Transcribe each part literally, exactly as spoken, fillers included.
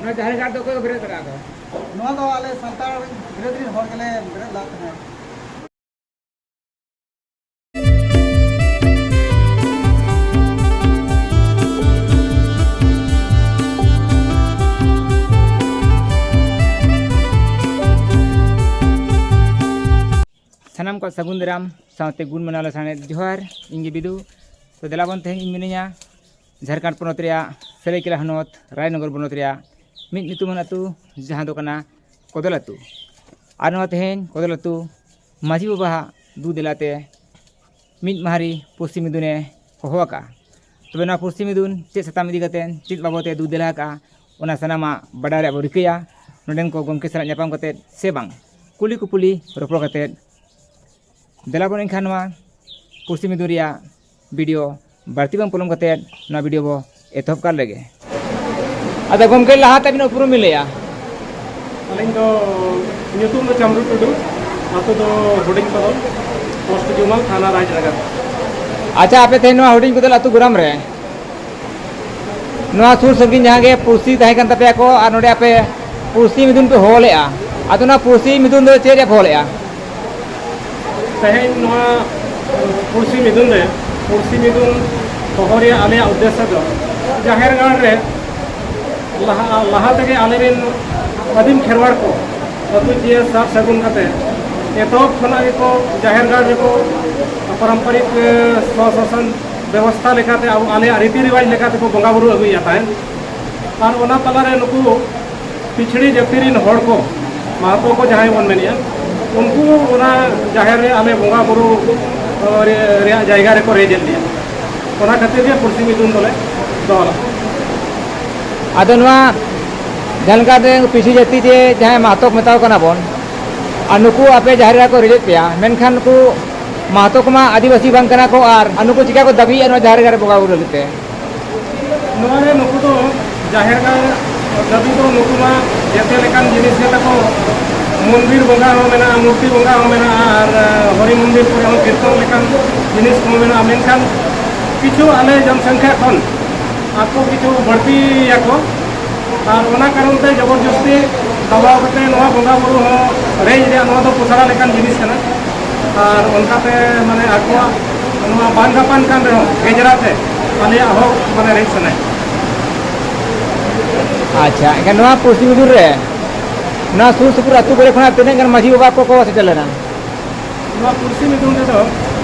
ᱱᱚᱣᱟ ᱡᱟᱦᱮᱨ ᱜᱟᱲ ᱫᱚ ᱚᱠᱚᱭ ᱠᱚ ᱵᱮᱨᱮᱫ ᱟᱠᱟᱫᱟ? ᱱᱚᱣᱟ ᱫᱚ ᱟᱞᱮ ᱥᱟᱱᱛᱟᱲ ᱵᱤᱨᱟᱹᱫᱟᱹᱞᱤ ᱦᱚᱲ ᱜᱮᱞᱮ ᱵᱮᱨᱮᱫ ᱞᱟᱜ ᱛᱟᱦᱮᱸᱫ᱾ ᱥᱟᱱᱟᱢ ᱠᱚ ᱥᱟᱹᱜᱩᱱ ᱫᱟᱨᱟᱢ ᱥᱟᱶᱛᱮ ᱜᱩᱱ ᱢᱟᱱᱟᱣ ᱞᱟᱥᱟᱲᱦᱮᱫ ᱡᱚᱦᱟᱨ᱾ ᱤᱧ ᱜᱮ ᱵᱤᱫᱩ᱾ ᱛᱚ ᱫᱮᱞᱟ ᱵᱚᱱ, ᱛᱮᱦᱮᱧ ᱤᱧ ᱢᱤᱱᱟᱹᱧᱟ ᱡᱷᱟᱲᱠᱷᱚᱸᱰ ᱯᱚᱱᱚᱛ ᱨᱮᱭᱟᱜ ᱥᱟᱹᱨᱟᱹᱭᱠᱮᱞᱟ ᱦᱚᱱᱚᱛ ᱨᱟᱭᱱᱚᱜᱚᱨ ᱵᱚᱱᱚᱛ ᱨᱮᱭᱟᱜ ᱢᱤᱫ ᱧᱩᱛᱩᱢᱟᱱ ᱟᱹᱛᱩ, ᱡᱟᱦᱟᱸ ᱫᱚ ᱠᱟᱱᱟ ᱠᱚᱫᱚᱞ ᱟᱹᱛᱩ᱾ ᱟᱨ ᱱᱚᱣᱟ ᱛᱮᱦᱮᱧ ᱠᱚᱫᱚᱞ ᱟᱹᱛᱩ ᱢᱟᱹᱡᱷᱤ ᱵᱟᱵᱟᱣᱟᱜ ᱫᱩ ᱫᱮᱞᱟᱛᱮ ᱢᱤᱫ ᱢᱟᱦᱟᱨᱤ ᱯᱚᱥᱪᱤᱢ ᱢᱤᱫᱩᱱᱮ ᱦᱚᱦᱚ ᱟᱠᱟᱫᱼᱟ᱾ ᱛᱚᱵᱮ ᱱᱚᱣᱟ ᱯᱚᱥᱪᱤᱢ ᱢᱤᱫᱩᱱ ᱪᱮᱫ ᱥᱟᱛᱟᱢ ᱤᱫᱤ ᱠᱟᱛᱮ, ᱪᱮᱫ ᱵᱟᱵᱚᱛ ᱮ ᱫᱩ ᱫᱮᱞᱟ ᱟᱠᱟᱫᱼᱟ, ᱚᱱᱟ ᱥᱟᱱᱟᱢᱟᱜ ᱵᱟᱰᱟᱭ ᱨᱮᱭᱟᱜ ᱵᱚ ᱨᱤᱠᱟᱹᱭᱟ ᱱᱚᱰᱮᱱ ᱠᱚ ᱜᱚᱢᱠᱮ ᱥᱟᱞᱟᱜ ᱧᱟᱯᱟᱢ ᱠᱟᱛᱮ ᱥᱮ ᱵᱟᱝ, ᱠᱩᱞᱤ ᱠᱩᱯᱩᱞᱤ ᱨᱚᱯᱚᱲ ᱠᱟᱛᱮ᱾ ᱫᱮᱞᱟ ᱵᱚᱱ ᱮᱱᱠᱷᱟᱱ ᱱᱚᱣᱟ ᱯᱚᱥᱪᱤᱢ ᱢᱤᱫᱩᱱ ᱨᱮᱭᱟᱜ ᱵᱷᱤᱰᱤᱭᱳ ᱵᱟᱹᱲᱛᱤ ᱵᱟᱝ ᱯᱚᱞᱚᱢ ᱠᱟᱛᱮ ᱱᱚᱣᱟ ᱵᱷᱤᱰᱤᱭᱳ ᱵᱚ ᱮᱛᱚᱦᱚᱵ ᱠᱟᱜ ᱞᱮᱜᱮ᱾ ᱟᱫᱚ ᱜᱚᱢᱠᱮ, ᱞᱟᱦᱟᱛᱮ ᱟᱹᱵᱤᱱᱟᱜ ᱩᱯᱨᱩᱢ ᱵᱤᱱ ᱞᱟᱹᱭᱟ᱾ ᱟᱹᱞᱤᱧ ᱫᱚ, ᱧᱩᱛᱩᱢ ᱫᱚ ᱪᱟᱢᱨᱩ ᱴᱩᱰᱩ, ᱟᱹᱛᱩ ᱫᱚ ᱦᱩᱰᱤᱧ ᱠᱚᱫᱚᱞ, ᱯᱳᱥᱴ ᱡᱩᱢᱟᱞ, ᱛᱷᱟᱱᱟ ᱨᱟᱡᱽᱱᱚᱜᱚᱨ᱾ ᱟᱪᱪᱷᱟ, ᱟᱯᱮ ᱛᱮᱦᱮᱧ ᱱᱚᱣᱟ ᱦᱩᱰᱤᱧ ᱠᱚᱫᱚᱞ ᱟᱹᱛᱩ ᱜᱚᱨᱟᱢ ᱨᱮ, ᱱᱚᱣᱟ ᱥᱩᱨ ᱥᱟᱺᱜᱤᱧ ᱡᱟᱦᱟᱸ ᱜᱮ ᱯᱩᱲᱥᱤ ᱛᱟᱦᱮᱸ ᱠᱟᱱ ᱛᱟᱯᱮᱭᱟ ᱠᱚ ᱟᱨ ᱱᱚᱰᱮ ᱟᱯᱮ ᱯᱩᱲᱥᱤ ᱢᱤᱫᱩᱱ ᱯᱮ ᱦᱚᱦᱚ ᱞᱮᱜᱼᱟ, ᱟᱫᱚ ᱚᱱᱟ ᱯᱩᱲᱥᱤ ᱢᱤᱫᱩᱱ ᱫᱚ ᱪᱮᱫ ᱨᱮᱭᱟᱜ ᱯᱮ ᱦᱚᱦᱚ ᱞᱮᱜᱼᱟ? ᱛᱮᱦᱮᱧ ᱱᱚᱣᱟ ᱯᱩᱲᱥᱤ ᱢᱤᱫᱩᱱ ᱨᱮ, ᱯᱩᱲᱥᱤ ᱢᱤᱫᱩᱱ ᱦᱚᱦᱚ ᱨᱮᱭᱟᱜ ᱟᱞᱮᱭᱟᱜ ᱩᱫᱽᱫᱮᱥᱥᱚ ᱫᱚ ᱡᱟᱦᱮᱨ ᱜᱟᱲ ᱨᱮ ᱞᱟᱦᱟ, ᱞᱟᱦᱟ ᱛᱮᱜᱮ ᱟᱞᱮᱨᱮᱱ ᱟᱹᱫᱤᱢ ᱠᱷᱮᱨᱣᱟᱲ ᱠᱚ ᱟᱹᱛᱩ ᱡᱤᱭᱟᱹ ᱥᱟᱨ ᱥᱟᱹᱜᱩᱱ ᱠᱟᱛᱮ ᱮᱛᱚᱦᱚᱵ ᱠᱷᱚᱱᱟᱜ ᱜᱮᱠᱚ ᱡᱟᱦᱮᱨ ᱜᱟᱲ ᱨᱮᱠᱚ ᱯᱟᱨᱚᱢᱯᱚᱨᱤᱠ, ᱮ, ᱥᱚ ᱥᱟᱥᱚᱱ ᱵᱮᱵᱚᱥᱛᱷᱟ ᱞᱮᱠᱟᱛᱮ ᱟᱵᱚ ᱟᱞᱮᱭᱟᱜ ᱨᱤᱛᱤ ᱨᱮᱣᱟᱡᱽ ᱞᱮᱠᱟᱛᱮ ᱠᱚ ᱵᱚᱸᱜᱟ ᱵᱩᱨᱩ ᱟᱹᱜᱩᱭᱮᱫ ᱛᱟᱦᱮᱸᱫ᱾ ᱟᱨ ᱚᱱᱟ ᱛᱟᱞᱟᱨᱮ ᱱᱩᱠᱩ ᱯᱤᱪᱷᱲᱤ ᱡᱟᱹᱛᱤ ᱨᱮᱱ ᱦᱚᱲ ᱠᱚ, ᱢᱟᱦᱟᱛᱚ ᱠᱚ ᱡᱟᱦᱟᱸᱭ ᱵᱚᱱ ᱢᱮᱱᱮᱫᱼᱟ, ᱩᱱᱠᱩ ᱚᱱᱟ ᱡᱟᱦᱮᱨ ᱨᱮ ᱟᱞᱮ ᱵᱚᱸᱜᱟ ᱵᱩᱨᱩ, ᱮ, ᱨᱮ-, ᱨᱮᱭᱟᱜ ᱡᱟᱭᱜᱟ ᱨᱮᱠᱚ ᱨᱮᱡ ᱮᱫ ᱞᱮᱭᱟ᱾ ᱚᱱᱟ ᱠᱷᱟᱹᱛᱤᱨ ᱜᱮ ᱯᱩᱲᱥᱤ ᱢᱤᱫᱩᱱ ᱫᱚᱞᱮ ᱫᱚᱦᱚ ᱞᱮᱫᱟ᱾ ᱟᱫᱚ ᱱᱚᱣᱟ ᱡᱟᱦᱟᱸ ᱞᱮᱠᱟᱛᱮ ᱯᱤᱪᱷᱲᱤ ᱡᱟᱹᱛᱤ ᱡᱮ ᱡᱟᱦᱟᱸᱭ ᱢᱟᱦᱟᱛᱚ ᱠᱚ ᱢᱮᱛᱟ ᱠᱚ ᱠᱟᱱᱟ ᱵᱚᱱ, ᱟᱨ ᱱᱩᱠᱩ ᱟᱯᱮ ᱡᱟᱦᱮᱨ ᱨᱮᱠᱚ ᱨᱮᱡ ᱮᱫ ᱯᱮᱭᱟ, ᱢᱮᱱᱠᱷᱟᱱ ᱱᱩᱠᱩ ᱢᱟᱦᱟᱛᱚ ᱠᱚᱢᱟ ᱟᱹᱫᱤᱵᱟᱹᱥᱤ ᱵᱟᱝ ᱠᱟᱱᱟ ᱠᱚ, ᱟᱨ ᱱᱩᱠᱩ ᱪᱤᱠᱟ ᱠᱚ ᱫᱟᱹᱵᱤᱭᱮᱫᱼᱟ ᱱᱚᱣᱟ ᱡᱟᱦᱮᱨ ᱜᱟᱲ ᱨᱮ ᱵᱚᱸᱜᱟ ᱵᱩᱨᱩ ᱞᱟᱹᱜᱤᱫ ᱛᱮ? ᱱᱚᱣᱟ ᱨᱮ ᱱᱩᱠᱩ ᱫᱚ ᱡᱟᱦᱮᱨ ᱜᱟᱲ ᱫᱟᱹᱵᱤ ᱫᱚ ᱱᱩᱠᱩ ᱢᱟ ᱡᱮᱛᱮ ᱞᱮᱠᱟᱱ ᱡᱤᱱᱤᱥ ᱜᱮ ᱛᱟᱠᱚ, ᱢᱚᱱᱫᱤᱨ ᱵᱚᱸᱜᱟ ᱦᱚᱸ ᱢᱮᱱᱟᱜᱼᱟ, ᱢᱩᱨᱛᱤ ᱵᱚᱸᱜᱟ ᱦᱚᱸ ᱢᱮᱱᱟᱜᱼᱟ, ᱟᱨ, ᱟᱸ, ᱦᱚᱨᱤ ᱢᱚᱱᱫᱤᱨ ᱠᱚᱨᱮ ᱦᱚᱸ ᱠᱤᱨᱛᱚᱱ ᱞᱮᱠᱟᱱ ᱡᱤᱱᱤᱥ ᱠᱚᱦᱚᱸ ᱢᱮᱱᱟᱜᱼᱟ᱾ ᱢᱮᱱᱠᱷᱟᱱ ᱠᱤᱪᱷᱩ ᱟᱞᱮ ᱡᱚᱱᱥᱚᱝᱠᱷᱟ ᱠᱷᱚᱱ ᱟᱠᱚ ᱠᱤᱪᱷᱩ ᱵᱟᱹᱲᱛᱤᱭᱟᱠᱚ, ᱟᱨ ᱚᱱᱟ ᱠᱟᱨᱚᱱ ᱛᱮ ᱡᱚᱵᱚᱨᱡᱚᱥᱛᱤ ᱫᱟᱵᱟᱣ ᱠᱟᱛᱮ ᱱᱚᱣᱟ ᱵᱚᱸᱜᱟ ᱵᱩᱨᱩ ᱦᱚᱸ ᱨᱮᱡ ᱨᱮᱭᱟᱜ ᱱᱚᱣᱟ ᱫᱚ ᱯᱚᱥᱲᱟ ᱞᱮᱠᱟᱱ ᱡᱤᱱᱤᱥ ᱠᱟᱱᱟ᱾ ᱟᱨ ᱚᱱᱠᱟᱛᱮ ᱢᱟᱱᱮ ᱟᱠᱚᱣᱟᱜ ᱱᱚᱣᱟ ᱵᱟᱝ ᱜᱟᱯᱟᱱ ᱠᱟᱱ ᱨᱮᱦᱚᱸ ᱜᱮᱡᱽᱨᱟ ᱛᱮ ᱟᱞᱮᱭᱟᱜ ᱦᱚᱠ ᱢᱟᱱᱮ ᱨᱮᱡ ᱥᱟᱱᱟᱭᱮᱫ᱾ ᱟᱪᱪᱷᱟ, ᱮᱱᱠᱷᱟᱱ ᱱᱚᱣᱟ ᱯᱚᱥᱪᱤᱢ ᱵᱤᱫᱩᱨ ᱨᱮ ᱱᱚᱣᱟ ᱥᱩᱨ ᱥᱩᱯᱩᱨ ᱟᱹᱛᱩ ᱠᱚᱨᱮ ᱠᱷᱚᱱᱟᱜ ᱛᱤᱱᱟᱹᱜ ᱜᱟᱱ ᱢᱟᱹᱡᱷᱤ ᱵᱟᱵᱟ ᱠᱚᱠᱚ ᱥᱮᱴᱮᱨ ᱞᱮᱱᱟ? ᱱᱚᱣᱟ ᱯᱚᱥᱪᱤᱢ ᱵᱤᱫᱩᱨ ᱨᱮᱫᱚ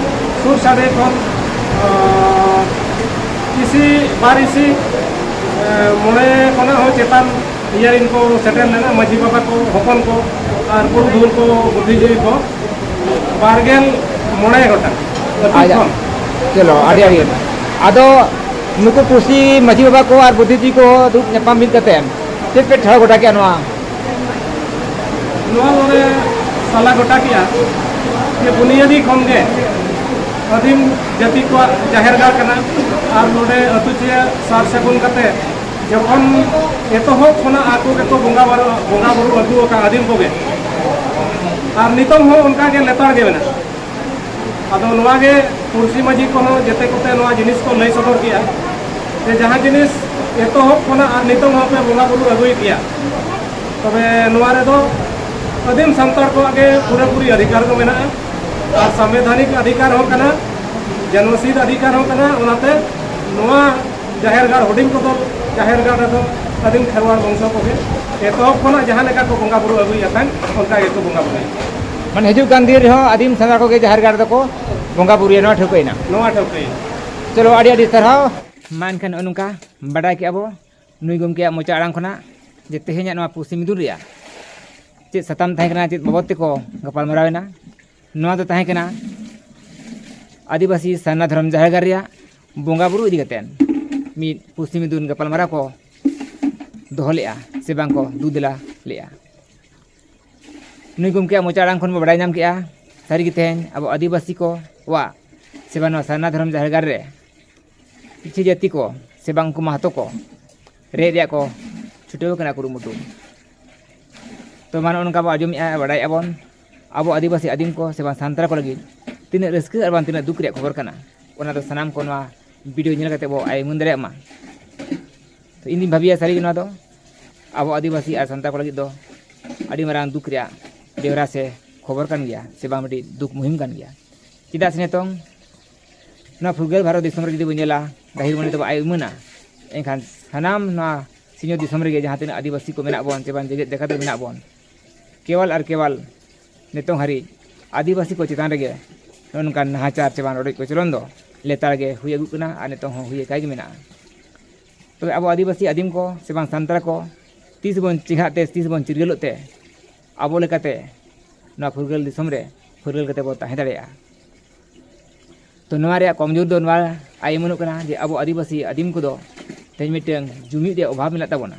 ᱥᱩᱨ ᱥᱟᱰᱮ ᱠᱷᱚᱱ, ᱟᱸ, ᱤᱥᱤ, ᱵᱟᱨ ᱤᱥᱤ, ᱮᱸ, ᱢᱚᱬᱮ ᱠᱷᱚᱱᱟᱜ ᱦᱚᱸ ᱪᱮᱛᱟᱱ ᱤᱭᱟᱹ ᱨᱮᱱ ᱠᱚ ᱥᱮᱴᱮᱨ ᱞᱮᱱᱟ, ᱢᱟᱹᱡᱷᱤ ᱵᱟᱵᱟ ᱠᱚ, ᱦᱚᱯᱚᱱ ᱠᱚ ᱟᱨ ᱯᱩᱨᱩᱫᱷᱩᱞ ᱠᱚ, ᱵᱩᱫᱽᱫᱷᱤᱡᱤᱵᱤ ᱠᱚ, ᱵᱟᱨ ᱜᱮᱞ ᱢᱚᱬᱮ ᱜᱚᱴᱟᱝ ᱟᱹᱛᱩ ᱟᱪᱪᱷᱟ᱾ ᱠᱷᱚᱱ᱾ ᱪᱚᱞᱚ, ᱟᱹᱰᱤ ᱟᱹᱰᱤ᱾ ᱟᱫᱚ ᱱᱩᱠᱩ ᱯᱩᱲᱥᱤ ᱢᱟᱹᱡᱷᱤ ᱵᱟᱵᱟ ᱠᱚ ᱟᱨ ᱵᱩᱫᱽᱫᱷᱤᱡᱤᱵᱤ ᱠᱚ ᱫᱩᱲᱩᱵ ᱧᱟᱯᱟᱢ ᱢᱤᱫ ᱠᱟᱛᱮ ᱪᱮᱫ ᱯᱮ ᱴᱷᱟᱲᱚ ᱜᱚᱴᱟ ᱠᱮᱜᱼᱟ ᱱᱚᱣᱟ? ᱱᱚᱣᱟ ᱫᱚᱞᱮ ᱥᱟᱞᱟ ᱜᱚᱴᱟ ᱠᱮᱜᱼᱟ ᱡᱮ ᱵᱩᱱᱤᱭᱟᱹᱫᱤ ᱠᱷᱚᱱ ᱜᱮ ᱟᱹᱫᱤᱢ ᱡᱟᱹᱛᱤ ᱠᱚᱣᱟᱜ ᱡᱟᱦᱮᱨ ᱜᱟᱲ ᱠᱟᱱᱟ᱾ ᱟᱨ ᱱᱚᱰᱮ ᱟᱹᱛᱩ ᱪᱤᱭᱟᱹ ᱥᱟᱨ ᱥᱟᱹᱜᱩᱱ ᱠᱟᱛᱮ ᱡᱚᱠᱷᱚᱱ ᱮᱛᱚᱦᱚᱵ ᱠᱷᱚᱱᱟᱜ ᱟᱠᱚ ᱜᱮᱠᱚ ᱵᱚᱸᱜᱟ ᱵᱟᱨᱚ-, ᱵᱚᱸᱜᱟ ᱵᱩᱨᱩ ᱟᱹᱜᱩ ᱟᱠᱟᱫ ᱟᱹᱫᱤᱢ ᱠᱚᱜᱮ, ᱟᱨ ᱱᱤᱛᱚᱝ ᱦᱚᱸ ᱚᱱᱠᱟ ᱜᱮ ᱞᱮᱛᱟᱲ ᱜᱮ ᱢᱮᱱᱟᱜᱼᱟ᱾ ᱟᱫᱚ ᱱᱚᱣᱟ ᱜᱮ ᱯᱩᱲᱥᱤ ᱢᱟᱹᱡᱷᱤ ᱠᱚᱦᱚᱸ ᱡᱮᱛᱮ ᱠᱚᱛᱮ ᱱᱚᱣᱟ ᱡᱤᱱᱤᱥ ᱠᱚ ᱞᱟᱹᱭ ᱥᱚᱫᱚᱨ ᱠᱮᱜᱼᱟ ᱡᱮ ᱡᱟᱦᱟᱸ ᱡᱤᱱᱤᱥ ᱮᱛᱚᱦᱚᱵ ᱠᱷᱚᱱᱟᱜ ᱟᱨ ᱱᱤᱛᱚᱝ ᱦᱚᱸ ᱯᱮ ᱵᱚᱸᱜᱟ ᱵᱩᱨᱩ ᱟᱹᱜᱩᱭᱮᱫ ᱜᱮᱭᱟ, ᱛᱚᱵᱮ ᱱᱚᱣᱟ ᱨᱮᱫᱚ ᱟᱹᱫᱤᱢ ᱥᱟᱱᱛᱟᱲ ᱠᱚᱣᱟᱜ ᱜᱮ ᱯᱩᱨᱟᱹᱯᱩᱨᱤ ᱚᱫᱷᱤᱠᱟᱨ ᱫᱚ ᱢᱮᱱᱟᱜᱼᱟ ᱟᱨ ᱥᱟᱝᱵᱤᱫᱷᱟᱱᱤᱠ ᱚᱫᱷᱤᱠᱟᱨ ᱦᱚᱸ ᱠᱟᱱᱟ, ᱡᱚᱱᱢᱚᱥᱤᱫᱷ ᱚᱫᱷᱤᱠᱟᱨ ᱦᱚᱸ ᱠᱟᱱᱟ᱾ ᱚᱱᱟᱛᱮ ᱱᱚᱣᱟ ᱡᱟᱦᱮᱨ ᱜᱟᱲ ᱦᱩᱰᱤᱧ ᱠᱚᱫᱚ ᱡᱟᱦᱮᱨ ᱜᱟᱲ ᱨᱮᱫᱚ ᱟᱹᱫᱤᱢ ᱠᱷᱮᱨᱣᱟᱲ ᱵᱚᱝᱥᱚ ᱠᱚᱜᱮ ᱮᱛᱚᱦᱚᱵ ᱠᱷᱚᱱᱟᱜ ᱡᱟᱦᱟᱸ ᱞᱮᱠᱟ ᱠᱚ ᱵᱚᱸᱜᱟ ᱵᱩᱨᱩ ᱟᱹᱜᱩᱭᱮᱫ ᱛᱟᱦᱮᱸᱫ, ᱚᱱᱠᱟ ᱜᱮᱠᱚ ᱵᱚᱸᱜᱟ ᱵᱩᱨᱩᱭᱟ᱾ ᱢᱟᱱᱮ ᱦᱤᱡᱩᱜ ᱠᱟᱱ ᱫᱤᱱ ᱨᱮᱦᱚᱸ ᱟᱹᱫᱤᱢ ᱥᱟᱱᱛᱟᱲ ᱠᱚᱜᱮ ᱡᱟᱦᱮᱨ ᱜᱟᱲ ᱨᱮᱫᱚ ᱠᱚ ᱵᱚᱸᱜᱟ ᱵᱩᱨᱩᱭᱟ, ᱱᱚᱣᱟ ᱴᱷᱟᱹᱣᱠᱟᱹᱭᱮᱱᱟ᱾ ᱱᱚᱣᱟ ᱴᱷᱟᱹᱣᱠᱟᱹᱭᱮᱱᱟ᱾ ᱪᱚᱞᱚ, ᱟᱹᱰᱤ ᱟᱹᱰᱤ ᱥᱟᱨᱦᱟᱣ᱾ ᱢᱟ ᱮᱱᱠᱷᱟᱱ ᱱᱚᱜᱼᱚ ᱱᱚᱝᱠᱟ ᱵᱟᱰᱟᱭ ᱠᱮᱜᱼᱟ ᱵᱚ ᱱᱩᱭ ᱜᱚᱢᱠᱮᱭᱟᱜ ᱢᱚᱪᱟ ᱟᱲᱟᱝ ᱠᱷᱚᱱᱟᱜ ᱡᱮ ᱛᱮᱦᱮᱧᱟᱜ ᱱᱚᱣᱟ ᱯᱚᱥᱪᱤᱢ ᱢᱤᱫᱩᱱ ᱨᱮᱭᱟᱜ ᱪᱮᱫ ᱥᱟᱛᱟᱢ ᱛᱟᱦᱮᱸ ᱠᱟᱱᱟ, ᱪᱮᱫ ᱵᱟᱵᱚᱫ ᱛᱮᱠᱚ ᱜᱟᱯᱟᱞᱢᱟᱨᱟᱣ ᱮᱱᱟ᱾ ᱱᱚᱣᱟ ᱫᱚ ᱛᱟᱦᱮᱸ ᱠᱟᱱᱟ ᱟᱹᱫᱤᱵᱟᱹᱥᱤ ᱥᱟᱨᱱᱟ ᱫᱷᱚᱨᱚᱢ ᱡᱟᱦᱮᱨ ᱜᱟᱲ ᱨᱮᱭᱟᱜ ᱵᱚᱸᱜᱟ ᱵᱩᱨᱩ ᱤᱫᱤ ᱠᱟᱛᱮ ᱢᱤᱫ ᱯᱚᱥᱪᱤᱢ ᱢᱤᱫᱩᱱ ᱜᱟᱯᱟᱞᱢᱟᱨᱟᱣ ᱠᱚ ᱫᱚᱦᱚ ᱞᱮᱫᱼᱟ ᱥᱮ ᱵᱟᱝ ᱠᱚ ᱫᱩ ᱫᱮᱞᱟ ᱞᱮᱫᱼᱟ᱾ ᱱᱩᱭ ᱜᱚᱢᱠᱮᱭᱟᱜ ᱢᱚᱪᱟ ᱟᱲᱟᱝ ᱠᱷᱚᱱ ᱵᱚ ᱵᱟᱲᱟᱭ ᱧᱟᱢ ᱠᱮᱜᱼᱟ, ᱥᱟᱹᱨᱤ ᱜᱮ ᱛᱮᱦᱮᱧ ᱟᱵᱚ ᱟᱹᱫᱤᱵᱟᱹᱥᱤ ᱠᱚᱣᱟᱜ ᱥᱮ ᱵᱟᱝ ᱱᱚᱣᱟ ᱥᱟᱨᱱᱟ ᱫᱷᱚᱨᱚᱢ ᱡᱟᱦᱮᱨ ᱜᱟᱲ ᱨᱮ ᱠᱤᱪᱷᱩ ᱡᱟᱹᱛᱤ ᱠᱚ ᱥᱮ ᱵᱟᱝ ᱩᱱᱠᱩ ᱢᱟᱦᱟᱛᱚ ᱠᱚ ᱨᱮᱡ ᱨᱮᱭᱟᱜ ᱠᱚ ᱪᱷᱩᱴᱟᱹᱣ ᱠᱟᱱᱟ ᱠᱩᱨᱩᱢᱩᱴᱩ᱾ ᱛᱚ ᱢᱟ ᱱᱚᱜᱼᱚ ᱱᱚᱝᱠᱟ ᱵᱚ ᱟᱸᱡᱚᱢᱮᱜᱼᱟ, ᱵᱟᱲᱟᱭᱮᱜᱼᱟ ᱵᱚᱱ, ᱟᱵᱚ ᱟᱹᱫᱤᱵᱟᱹᱥᱤ ᱟᱹᱫᱤᱢ ᱠᱚ ᱥᱮ ᱵᱟᱝ ᱥᱟᱱᱛᱟᱲ ᱠᱚ ᱞᱟᱹᱜᱤᱫ ᱛᱤᱱᱟᱹᱜ ᱨᱟᱹᱥᱠᱟᱹ ᱟᱨ ᱵᱟᱝ ᱛᱤᱱᱟᱹᱜ ᱫᱩᱠ ᱨᱮᱭᱟᱜ ᱠᱷᱚᱵᱚᱨ ᱠᱟᱱᱟ, ᱚᱱᱟ ᱫᱚ ᱥᱟᱱᱟᱢ ᱠᱚ ᱱᱚᱣᱟ ᱵᱷᱤᱰᱤᱭᱳ ᱧᱮᱞ ᱠᱟᱛᱮ ᱵᱚ ᱟᱭ ᱩᱢᱟᱹᱱ ᱫᱟᱲᱮᱭᱟᱜ ᱢᱟ᱾ ᱛᱚ ᱤᱧ ᱫᱩᱧ ᱵᱷᱟᱹᱵᱤᱭᱟ ᱥᱟᱹᱨᱤ ᱜᱮ ᱱᱚᱣᱟ ᱫᱚ ᱟᱵᱚ ᱟᱹᱫᱤᱵᱟᱹᱥᱤ ᱟᱨ ᱥᱟᱱᱛᱟᱲ ᱠᱚ ᱞᱟᱹᱜᱤᱫ ᱫᱚ ᱟᱹᱰᱤ ᱢᱟᱨᱟᱝ ᱫᱩᱠ ᱨᱮᱭᱟᱜ ᱵᱮᱣᱨᱟ ᱥᱮ ᱠᱷᱚᱵᱚᱨ ᱠᱟᱱ ᱜᱮᱭᱟ, ᱥᱮ ᱵᱟᱝ ᱢᱤᱫᱴᱤᱡ ᱫᱩᱠ ᱢᱩᱦᱤᱢ ᱠᱟᱱ ᱜᱮᱭᱟ᱾ ᱪᱮᱫᱟᱜ ᱥᱮ ᱱᱤᱛᱚᱝ ᱱᱚᱣᱟ ᱯᱷᱩᱨᱜᱟᱹᱞ ᱵᱷᱟᱨᱚᱛ ᱫᱤᱥᱚᱢ ᱨᱮ ᱡᱩᱫᱤ ᱵᱚᱱ ᱧᱮᱞᱟ, ᱜᱟᱹᱦᱤᱨ ᱢᱚᱱᱮ ᱛᱮᱵᱚᱱ ᱟᱭ ᱩᱢᱟᱹᱱᱟ, ᱮᱱᱠᱷᱟᱱ ᱥᱟᱱᱟᱢ ᱱᱚᱣᱟ ᱥᱤᱧᱚᱛ ᱫᱤᱥᱚᱢ ᱨᱮᱜᱮ ᱡᱟᱦᱟᱸ ᱛᱤᱱᱟᱹᱜ ᱟᱹᱫᱤᱵᱟᱹᱥᱤ ᱠᱚ ᱢᱮᱱᱟᱜ ᱵᱚᱱ, ᱪᱮ ᱵᱟᱝ ᱡᱮᱜᱮᱛ ᱡᱟᱠᱟᱛ ᱨᱮ ᱢᱮᱱᱟᱜ ᱵᱚᱱ, ᱠᱮᱣᱟᱞ ᱟᱨ ᱠᱮᱣᱟᱞ ᱱᱤᱛᱚᱝ ᱦᱟᱹᱨᱤᱡ ᱟᱹᱫᱤᱵᱟᱹᱥᱤ ᱠᱚ ᱪᱮᱛᱟᱱ ᱨᱮᱜᱮ ᱱᱚᱜᱼᱚ ᱱᱚᱝᱠᱟᱱ ᱱᱟᱦᱟᱪᱟᱨ ᱪᱮ ᱵᱟᱝ ᱨᱚᱰᱚᱡ ᱠᱚᱪᱞᱚᱱ ᱫᱚ ᱞᱮᱛᱟᱲ ᱜᱮ ᱦᱩᱭ ᱟᱹᱜᱩᱜ ᱠᱟᱱᱟ ᱟᱨ ᱱᱤᱛᱚᱝ ᱦᱚᱸ ᱦᱩᱭ ᱟᱠᱟᱭ ᱜᱮ ᱢᱮᱱᱟᱜᱼᱟ᱾ ᱛᱚᱵᱮ ᱟᱵᱚ ᱟᱹᱫᱤᱵᱟᱹᱥᱤ ᱟᱹᱫᱤᱢ ᱠᱚ ᱥᱮ ᱵᱟᱝ ᱥᱟᱱᱛᱟᱲ ᱠᱚ ᱛᱤᱥ ᱵᱚᱱ ᱪᱮᱸᱜᱷᱟᱜ ᱛᱮ, ᱛᱤᱥ ᱵᱚᱱ ᱪᱤᱨᱜᱟᱹᱞᱚᱜ ᱛᱮ ᱟᱵᱚ ᱞᱮᱠᱟᱛᱮ ᱱᱚᱣᱟ ᱯᱷᱩᱨᱜᱟᱹᱞ ᱫᱤᱥᱚᱢ ᱨᱮ ᱯᱷᱩᱨᱜᱟᱹᱞ ᱠᱟᱛᱮ ᱵᱚᱱ ᱛᱟᱦᱮᱸ ᱫᱟᱲᱮᱭᱟᱜᱼᱟ? ᱛᱚ ᱱᱚᱣᱟ ᱨᱮᱭᱟᱜ ᱠᱚᱢᱡᱳᱨ ᱫᱚ ᱱᱚᱣᱟ ᱟᱭ ᱩᱢᱟᱹᱱᱚᱜ ᱠᱟᱱᱟ ᱡᱮ ᱟᱵᱚ ᱟᱹᱫᱤᱵᱟᱹᱥᱤ ᱟᱹᱫᱤᱢ ᱠᱚᱫᱚ ᱛᱮᱦᱮᱧ ᱢᱤᱫᱴᱟᱝ ᱡᱩᱢᱤᱫ ᱨᱮᱭᱟᱜ ᱚᱵᱷᱟᱵᱽ ᱢᱮᱱᱟᱜ ᱛᱟᱵᱚᱱᱟ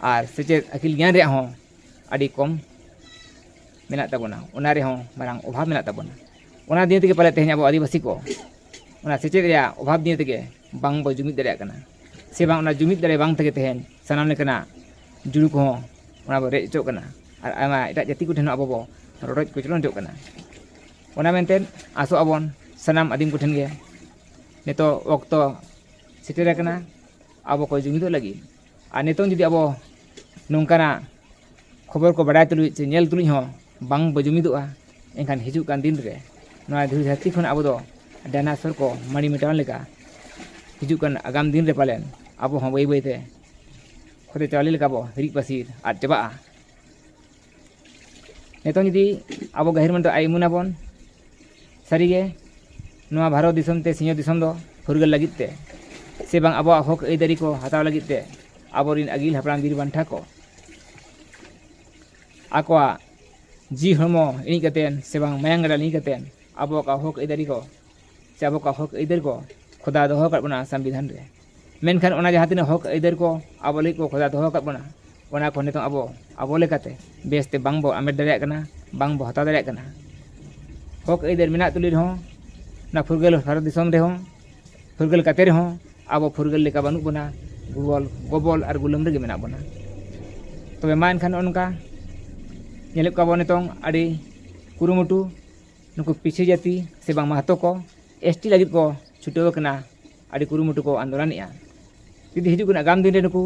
ᱟᱨ ᱥᱮᱪᱮᱫ ᱟᱹᱠᱤᱞ ᱜᱮᱭᱟᱱ ᱨᱮᱭᱟᱜ ᱦᱚᱸ ᱟᱹᱰᱤ ᱠᱚᱢ ᱢᱮᱱᱟᱜ ᱛᱟᱵᱚᱱᱟ, ᱚᱱᱟ ᱨᱮᱦᱚᱸ ᱢᱟᱨᱟᱝ ᱚᱵᱷᱟᱵᱽ ᱢᱮᱱᱟᱜ ᱛᱟᱵᱚᱱᱟ᱾ ᱚᱱᱟ ᱫᱤᱭᱮ ᱛᱮᱜᱮ ᱯᱟᱞᱮ ᱛᱮᱦᱮᱧ ᱟᱵᱚ ᱟᱹᱫᱤᱵᱟᱹᱥᱤ ᱠᱚ ᱚᱱᱟ ᱥᱮᱪᱮᱫ ᱨᱮᱭᱟᱜ ᱚᱵᱷᱟᱵᱽ ᱫᱤᱭᱮ ᱛᱮᱜᱮ ᱵᱟᱝ ᱵᱚ ᱡᱩᱢᱤᱫ ᱫᱟᱲᱮᱭᱟᱜ ᱠᱟᱱᱟ, ᱥᱮ ᱵᱟᱝ ᱚᱱᱟ ᱡᱩᱢᱤᱫ ᱫᱟᱲᱮ ᱵᱟᱝ ᱛᱮᱜᱮ ᱛᱮᱦᱮᱧ ᱥᱟᱱᱟᱢ ᱞᱮᱠᱟᱱᱟᱜ ᱡᱩᱲᱩ ᱠᱚᱦᱚᱸ ᱚᱱᱟ ᱵᱚ ᱨᱮᱡ ᱦᱚᱪᱚᱜ ᱠᱟᱱᱟ ᱟᱨ ᱟᱭᱢᱟ ᱮᱴᱟᱜ ᱡᱟᱹᱛᱤ ᱠᱚᱴᱷᱮᱱ ᱦᱚᱸ ᱟᱵᱚ ᱵᱚ ᱨᱚᱰᱚᱡ ᱠᱚᱪᱞᱚᱱ ᱦᱚᱪᱚᱜ ᱠᱟᱱᱟ᱾ ᱚᱱᱟ ᱢᱮᱱᱛᱮ ᱟᱥᱚᱜ ᱟᱵᱚᱱ ᱥᱟᱱᱟᱢ ᱟᱹᱫᱤᱢ ᱠᱚᱴᱷᱮᱱ ᱜᱮ ᱱᱤᱛᱚᱜ ᱚᱠᱛᱚ ᱥᱮᱴᱮᱨ ᱟᱠᱟᱱᱟ ᱟᱵᱚ ᱠᱚ ᱡᱩᱢᱤᱫᱚᱜ ᱞᱟᱹᱜᱤᱫ᱾ ᱟᱨ ᱱᱤᱛᱚᱝ ᱡᱩᱫᱤ ᱟᱵᱚ ᱱᱚᱝᱠᱟᱱᱟᱜ ᱠᱷᱚᱵᱚᱨ ᱠᱚ ᱵᱟᱰᱟᱭ ᱛᱩᱞᱩᱡ ᱥᱮ ᱧᱮᱞ ᱛᱩᱞᱩᱡ ᱦᱚᱸ ᱵᱟᱝ ᱵᱚ ᱡᱩᱢᱤᱫᱚᱜᱼᱟ, ᱮᱱᱠᱷᱟᱱ ᱦᱤᱡᱩᱜ ᱠᱟᱱ ᱫᱤᱱ ᱨᱮ ᱱᱚᱣᱟ ᱫᱷᱩᱲᱤ ᱫᱷᱟᱹᱨᱛᱤ ᱠᱷᱚᱱ ᱟᱵᱚ ᱫᱚ ᱰᱟᱭᱱᱟᱥᱚᱨ ᱠᱚ ᱢᱟᱹᱲᱤ ᱢᱮᱴᱟᱣ ᱞᱮᱠᱟ ᱦᱤᱡᱩᱜ ᱠᱟᱱ ᱟᱜᱟᱢ ᱫᱤᱱ ᱨᱮ ᱯᱟᱞᱮᱱ ᱟᱵᱚ ᱦᱚᱸ ᱵᱟᱹᱭ ᱵᱟᱹᱭ ᱛᱮ ᱠᱷᱚᱫᱮ ᱪᱟᱣᱞᱮ ᱞᱮᱠᱟ ᱵᱚ ᱦᱤᱨᱤᱡ ᱯᱟᱹᱥᱤᱨ ᱟᱫ ᱪᱟᱵᱟᱜᱼᱟ᱾ ᱱᱤᱛᱚᱝ ᱡᱩᱫᱤ ᱟᱵᱚ ᱜᱟᱹᱦᱤᱨ ᱢᱚᱱᱮ ᱛᱮ ᱟᱭ ᱩᱢᱟᱹᱱ ᱟᱵᱚᱱ, ᱥᱟᱹᱨᱤᱜᱮ ᱱᱚᱣᱟ ᱵᱷᱟᱨᱚᱛ ᱫᱤᱥᱚᱢ ᱛᱮ ᱥᱤᱧᱚᱛ ᱫᱤᱥᱚᱢ ᱫᱚ ᱯᱷᱩᱨᱜᱟᱹᱞ ᱞᱟᱹᱜᱤᱫ ᱛᱮ ᱥᱮ ᱵᱟᱝ ᱟᱵᱚᱣᱟᱜ ᱦᱚᱠ ᱟᱹᱭᱫᱟᱹᱨᱤ ᱠᱚ ᱦᱟᱛᱟᱣ ᱞᱟᱹᱜᱤᱫ ᱛᱮ ᱟᱵᱚᱨᱮᱱ ᱟᱹᱜᱤᱞ ᱦᱟᱯᱲᱟᱢ ᱵᱤᱨ ᱵᱟᱱᱴᱟ ᱠᱚ ᱟᱠᱚᱣᱟᱜ ᱡᱤᱣᱤ ᱦᱚᱲᱢᱚ ᱤᱬᱤᱡ ᱠᱟᱛᱮᱱ ᱥᱮ ᱵᱟᱝ ᱢᱟᱭᱟᱝ ᱜᱟᱰᱟ ᱞᱤᱸᱜᱤ ᱠᱟᱛᱮᱱ ᱟᱵᱚ ᱠᱚᱣᱟᱜ ᱦᱚᱠ ᱟᱹᱭᱫᱟᱹᱨᱤ ᱠᱚ ᱥᱮ ᱟᱵᱚ ᱠᱚᱣᱟᱜ ᱦᱚᱠ ᱟᱹᱭᱫᱟᱹᱨ ᱠᱚ ᱠᱷᱚᱫᱟ ᱫᱚᱦᱚ ᱟᱠᱟᱫ ᱵᱚᱱᱟ ᱥᱚᱝᱵᱤᱫᱷᱟᱱ ᱨᱮ᱾ ᱢᱮᱱᱠᱷᱟᱱ ᱚᱱᱟ ᱡᱟᱦᱟᱸ ᱛᱤᱱᱟᱹᱜ ᱦᱚᱠ ᱟᱹᱭᱫᱟᱹᱨ ᱠᱚ ᱟᱵᱚ ᱞᱟᱹᱜᱤᱫ ᱠᱚ ᱠᱷᱚᱫᱟ ᱫᱚᱦᱚ ᱟᱠᱟᱫ ᱵᱚᱱᱟ, ᱚᱱᱟ ᱠᱚ ᱱᱤᱛᱚᱝ ᱟᱵᱚ ᱟᱵᱚ ᱞᱮᱠᱟᱛᱮ ᱵᱮᱥᱛᱮ ᱵᱟᱝ ᱵᱚ ᱟᱢᱮᱴ ᱫᱟᱲᱮᱭᱟᱜ ᱠᱟᱱᱟ, ᱵᱟᱝ ᱵᱚ ᱦᱟᱛᱟᱣ ᱫᱟᱲᱮᱭᱟᱜ ᱠᱟᱱᱟ᱾ ᱦᱚᱠ ᱟᱹᱭᱫᱟᱹᱨ ᱢᱮᱱᱟᱜ ᱛᱩᱞᱩᱡ ᱨᱮᱦᱚᱸ, ᱚᱱᱟ ᱯᱷᱩᱨᱜᱟᱹᱞ ᱵᱷᱟᱨᱚᱛ ᱫᱤᱥᱚᱢ ᱨᱮᱦᱚᱸ, ᱯᱷᱩᱨᱜᱟᱹᱞ ᱠᱟᱛᱮ ᱨᱮᱦᱚᱸ ᱟᱵᱚ ᱯᱷᱩᱨᱜᱟᱹᱞ ᱞᱮᱠᱟ ᱵᱟᱹᱱᱩᱜ ᱵᱚᱱᱟ, ᱜᱚᱵᱚᱞ ᱜᱚᱵᱚᱞ ᱟᱨ ᱜᱩᱞᱟᱹᱢ ᱨᱮᱜᱮ ᱢᱮᱱᱟᱜ ᱵᱚᱱᱟ᱾ ᱛᱚᱵᱮ ᱢᱟ ᱮᱱᱠᱷᱟᱱ ᱱᱚᱜᱼᱚ ᱱᱚᱝᱠᱟ ᱧᱮᱞᱮᱫ ᱠᱚᱣᱟ ᱵᱚᱱ ᱱᱤᱛᱚᱝ ᱟᱹᱰᱤ ᱠᱩᱨᱩᱢᱩᱴᱩ ᱱᱩᱠᱩ ᱯᱤᱪᱷᱤ ᱡᱟᱹᱛᱤ ᱥᱮ ᱵᱟᱝ ᱢᱟᱦᱟᱛᱚ ᱠᱚ ᱮᱥ ᱴᱤ ᱞᱟᱹᱜᱤᱫ ᱠᱚ ᱪᱷᱩᱴᱟᱹᱣ ᱟᱠᱟᱱᱟ, ᱟᱹᱰᱤ ᱠᱩᱨᱩᱢᱩᱴᱩ ᱠᱚ ᱟᱱᱫᱳᱞᱚᱱᱮᱫᱼᱟ᱾ ᱡᱩᱫᱤ ᱦᱤᱡᱩᱜ ᱠᱟᱱᱟ ᱟᱜᱟᱢ ᱫᱤᱱ ᱨᱮ ᱱᱩᱠᱩ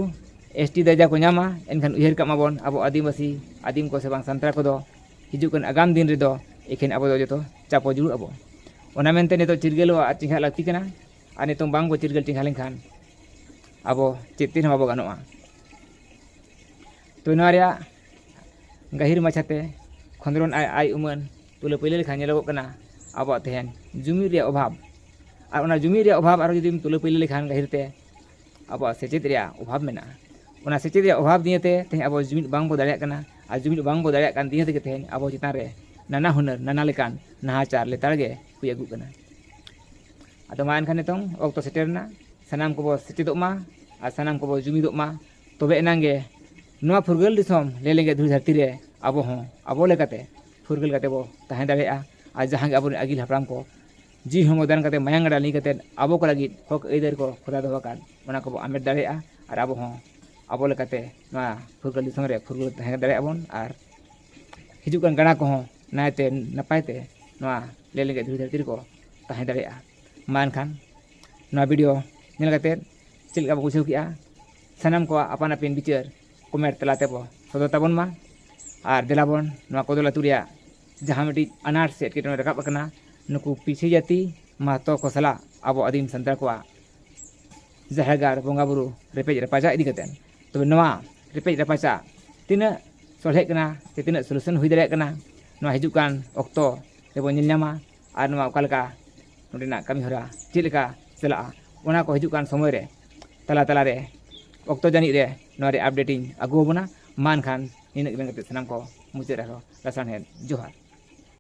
ᱮᱥ ᱴᱤ ᱫᱟᱨᱡᱟ ᱠᱚ ᱧᱟᱢᱟ, ᱮᱱᱠᱷᱟᱱ ᱩᱭᱦᱟᱹᱨ ᱠᱟᱜ ᱢᱟᱵᱚᱱ, ᱟᱵᱚ ᱟᱹᱫᱤᱢᱵᱟᱹᱥᱤ, ᱟᱹᱫᱤᱢ ᱠᱚ ᱥᱮ ᱵᱟᱝ ᱥᱟᱱᱛᱟᱲ ᱠᱚᱫᱚ ᱦᱤᱡᱩᱜ ᱠᱟᱱ ᱟᱜᱟᱢ ᱫᱤᱱ ᱨᱮᱫᱚ ᱮᱠᱷᱮᱱ ᱟᱵᱚ ᱫᱚ ᱡᱚᱛᱚ ᱪᱟᱯᱚ ᱡᱩᱲᱩᱜ ᱟᱵᱚ᱾ ᱚᱱᱟ ᱢᱮᱱᱛᱮ ᱱᱤᱛᱚᱜ ᱪᱤᱨᱜᱟᱹᱞᱚᱜ ᱟᱨ ᱪᱮᱸᱜᱷᱟᱜ ᱞᱟᱹᱠᱛᱤ ᱠᱟᱱᱟ, ᱟᱨ ᱱᱤᱛᱚᱝ ᱵᱟᱝ ᱵᱚ ᱪᱤᱨᱜᱟᱹᱞ ᱪᱮᱸᱜᱷᱟ ᱞᱮᱱᱠᱷᱟᱱ ᱟᱵᱚ ᱪᱮᱫ ᱛᱮ ᱦᱚᱸ ᱵᱟᱵᱚ ᱜᱟᱱᱚᱜᱼᱟ᱾ ᱛᱚ, ᱱᱚᱣᱟ ᱨᱮᱭᱟᱜ ᱜᱟᱹᱦᱤᱨ ᱢᱟᱪᱷᱟᱛᱮ ᱠᱷᱚᱸᱫᱽᱨᱚᱱ ᱟᱭ ᱟᱭ ᱩᱢᱟᱹᱱ ᱛᱩᱞᱟᱹ ᱯᱟᱹᱭᱞᱟᱹ ᱞᱮᱠᱷᱟᱱ ᱧᱮᱞᱚᱜᱚᱜ ᱠᱟᱱᱟ ᱟᱵᱚᱣᱟᱜ ᱛᱮᱦᱮᱧ ᱡᱩᱢᱤᱫ ᱨᱮᱭᱟᱜ ᱚᱵᱷᱟᱵᱽ᱾ ᱟᱨ ᱚᱱᱟ ᱡᱩᱢᱤᱫ ᱨᱮᱭᱟᱜ ᱚᱵᱷᱟᱵᱽ ᱟᱨᱦᱚᱸ ᱡᱩᱫᱤᱢ ᱛᱩᱞᱟᱹ ᱯᱟᱹᱭᱞᱟᱹ ᱞᱮᱠᱷᱟᱱ ᱜᱟᱹᱦᱤᱨ ᱛᱮ ᱟᱵᱚᱣᱟᱜ ᱥᱮᱪᱮᱫ ᱨᱮᱭᱟᱜ ᱚᱵᱷᱟᱵᱽ ᱢᱮᱱᱟᱜᱼᱟ᱾ ᱚᱱᱟ ᱥᱮᱪᱮᱫ ᱨᱮᱭᱟᱜ ᱚᱵᱷᱟᱵᱽ ᱫᱤᱭᱮ ᱛᱮ ᱛᱮᱦᱮᱧ ᱟᱵᱚ ᱡᱩᱢᱤᱫ ᱵᱟᱝ ᱵᱚ ᱫᱟᱲᱮᱭᱟᱜ ᱠᱟᱱᱟ, ᱟᱨ ᱡᱩᱢᱤᱫ ᱵᱟᱝ ᱵᱚ ᱫᱟᱲᱮᱭᱟᱜ ᱠᱟᱱ ᱫᱤᱭᱮ ᱛᱮᱜᱮ ᱛᱮᱦᱮᱧ ᱟᱵᱚ ᱪᱮᱛᱟᱱ ᱨᱮ ᱱᱟᱱᱟ ᱦᱩᱱᱟᱹᱨ, ᱱᱟᱱᱟ ᱞᱮᱠᱟᱱ ᱱᱟᱦᱟᱪᱟᱨ ᱞᱮᱛᱟᱲ ᱜᱮ ᱦᱩᱭ ᱟᱹᱜᱩᱜ ᱠᱟᱱᱟ᱾ ᱟᱫᱚ ᱢᱟ ᱮᱱᱠᱷᱟᱱ ᱱᱤᱛᱚᱝ ᱚᱠᱛᱚ ᱥᱮᱴᱮᱨ ᱮᱱᱟ, ᱥᱟᱱᱟᱢ ᱠᱚᱵᱚ ᱥᱮᱪᱮᱫᱚᱜ ᱢᱟ ᱟᱨ ᱥᱟᱱᱟᱢ ᱠᱚᱵᱚ ᱡᱩᱢᱤᱫᱚᱜ ᱢᱟ, ᱛᱚᱵᱮ ᱮᱱᱟᱝ ᱜᱮ ᱱᱚᱣᱟ ᱯᱷᱩᱨᱜᱟᱹᱞ ᱫᱤᱥᱚᱢ ᱞᱮ ᱞᱮᱸᱜᱮᱡ ᱫᱷᱩᱲᱤ ᱫᱷᱟᱹᱨᱛᱤ ᱨᱮ ᱟᱵᱚ ᱦᱚᱸ ᱟᱵᱚ ᱞᱮᱠᱟᱛᱮ ᱯᱷᱩᱨᱜᱟᱹᱞ ᱠᱟᱛᱮ ᱵᱚ ᱛᱟᱦᱮᱸ ᱫᱟᱲᱮᱭᱟᱜᱼᱟ᱾ ᱟᱨ ᱡᱟᱦᱟᱸ ᱜᱮ ᱟᱵᱚᱨᱮᱱ ᱟᱹᱜᱤᱞ ᱦᱟᱯᱲᱟᱢ ᱠᱚ ᱡᱤᱣᱤ ᱦᱚᱲᱢᱚ ᱫᱟᱱ ᱠᱟᱛᱮ, ᱢᱟᱭᱟᱝ ᱜᱟᱰᱟ ᱞᱤᱸᱜᱤ ᱠᱟᱛᱮ ᱟᱵᱚ ᱠᱚ ᱞᱟᱹᱜᱤᱫ ᱦᱚᱠ ᱟᱹᱭᱫᱟᱹᱨ ᱠᱚ ᱠᱷᱚᱫᱟ ᱫᱚᱦᱚ ᱟᱠᱟᱫ, ᱚᱱᱟ ᱠᱚᱵᱚ ᱟᱢᱮᱴ ᱫᱟᱲᱮᱭᱟᱜᱼᱟ᱾ ᱟᱨ ᱟᱵᱚ ᱦᱚᱸ ᱟᱵᱚ ᱞᱮᱠᱟᱛᱮ ᱱᱚᱣᱟ ᱯᱷᱩᱨᱜᱟᱹᱞ ᱫᱤᱥᱚᱢ ᱨᱮ ᱯᱷᱩᱨᱜᱟᱹᱞ ᱛᱟᱦᱮᱸ ᱫᱟᱲᱮᱭᱟᱜᱼᱟ ᱵᱚᱱ, ᱟᱨ ᱦᱤᱡᱩᱜ ᱠᱟᱱ ᱜᱟᱬᱟ ᱠᱚᱦᱚᱸ ᱱᱟᱭᱛᱮ ᱱᱟᱯᱟᱭ ᱛᱮ ᱱᱚᱣᱟ ᱞᱮ ᱞᱮᱸᱜᱮᱡ ᱫᱷᱩᱲᱤ ᱫᱷᱟᱹᱨᱛᱤ ᱨᱮᱠᱚ ᱛᱟᱦᱮᱸ ᱫᱟᱲᱮᱭᱟᱜᱼᱟ᱾ ᱢᱟ ᱮᱱᱠᱷᱟᱱ ᱱᱚᱣᱟ ᱵᱷᱤᱰᱤᱭᱳ ᱧᱮᱞ ᱠᱟᱛᱮ ᱪᱮᱫ ᱞᱮᱠᱟ ᱵᱚ ᱵᱩᱡᱷᱟᱹᱣ ᱠᱮᱜᱼᱟ, ᱥᱟᱱᱟᱢ ᱠᱚᱣᱟᱜ ᱟᱯᱟᱱ ᱟᱹᱯᱤᱱ ᱵᱤᱪᱟᱹᱨ ᱠᱚᱢᱮᱱᱴ ᱛᱟᱞᱟ ᱛᱮᱵᱚ ᱥᱚᱫᱚᱨ ᱛᱟᱵᱚᱱ ᱢᱟ᱾ ᱟᱨ ᱫᱮᱞᱟ ᱵᱚᱱ ᱱᱚᱣᱟ ᱠᱚᱫᱚᱞ ᱟᱹᱛᱩ ᱨᱮᱭᱟᱜ ᱡᱟᱦᱟᱸ ᱢᱤᱫᱴᱤᱡ ᱟᱱᱟᱴ ᱥᱮ ᱮᱴᱠᱮᱴᱚᱬᱮ ᱨᱟᱠᱟᱵ ᱟᱠᱟᱱᱟ, ᱱᱩᱠᱩ ᱯᱤᱪᱷᱤ ᱡᱟᱹᱛᱤ ᱢᱟᱦᱟᱛᱚ ᱠᱚ ᱥᱟᱞᱟᱜ ᱟᱵᱚ ᱟᱹᱫᱤᱢ ᱥᱟᱱᱛᱟᱲ ᱠᱚᱣᱟᱜ ᱡᱟᱦᱮᱨ ᱜᱟᱲ ᱵᱚᱸᱜᱟ ᱵᱩᱨᱩ ᱨᱮᱯᱮᱡ ᱨᱟᱯᱟᱪᱟᱜ ᱤᱫᱤ ᱠᱟᱛᱮ, ᱛᱚᱵᱮ ᱱᱚᱣᱟ ᱨᱮᱯᱮᱡ ᱨᱟᱯᱟᱪᱟᱜ ᱛᱤᱱᱟᱹᱜ ᱥᱚᱞᱦᱮᱜ ᱠᱟᱱᱟ ᱥᱮ ᱛᱤᱱᱟᱹᱜ ᱥᱚᱞᱩᱥᱚᱱ ᱦᱩᱭ ᱫᱟᱲᱮᱭᱟᱜ ᱠᱟᱱᱟ, ᱱᱚᱣᱟ ᱦᱤᱡᱩᱜ ᱠᱟᱱ ᱚᱠᱛᱚ ᱨᱮᱵᱚᱱ ᱧᱮᱞ ᱧᱟᱢᱟ᱾ ᱟᱨ ᱱᱚᱣᱟ ᱚᱠᱟ ᱞᱮᱠᱟ ᱱᱚᱰᱮᱱᱟᱜ ᱠᱟᱹᱢᱤ ᱦᱚᱨᱟ ᱪᱮᱫ ᱞᱮᱠᱟ ᱪᱟᱞᱟᱜᱼᱟ, ᱚᱱᱟ ᱠᱚ ᱦᱤᱡᱩᱜ ᱠᱟᱱ ᱥᱚᱢᱚᱭ ᱨᱮ ᱛᱟᱞᱟ ᱛᱟᱞᱟ ᱨᱮ ᱚᱠᱛᱚ ᱡᱟᱹᱱᱤᱡ ᱨᱮ ᱱᱚᱣᱟ ᱨᱮ ᱟᱯᱰᱮᱴ ᱤᱧ ᱟᱹᱜᱩ ᱟᱵᱚᱱᱟ᱾ ᱢᱟ ᱮᱱᱠᱷᱟᱱ ᱱᱤᱱᱟᱹᱜ ᱜᱮ ᱢᱮᱱ ᱠᱟᱛᱮ ᱥᱟᱱᱟᱢ ᱠᱚ ᱢᱩᱪᱟᱹᱫ ᱨᱮᱦᱚᱸ ᱞᱟᱥᱟᱲᱦᱮᱫ ᱡᱚᱦᱟᱨ᱾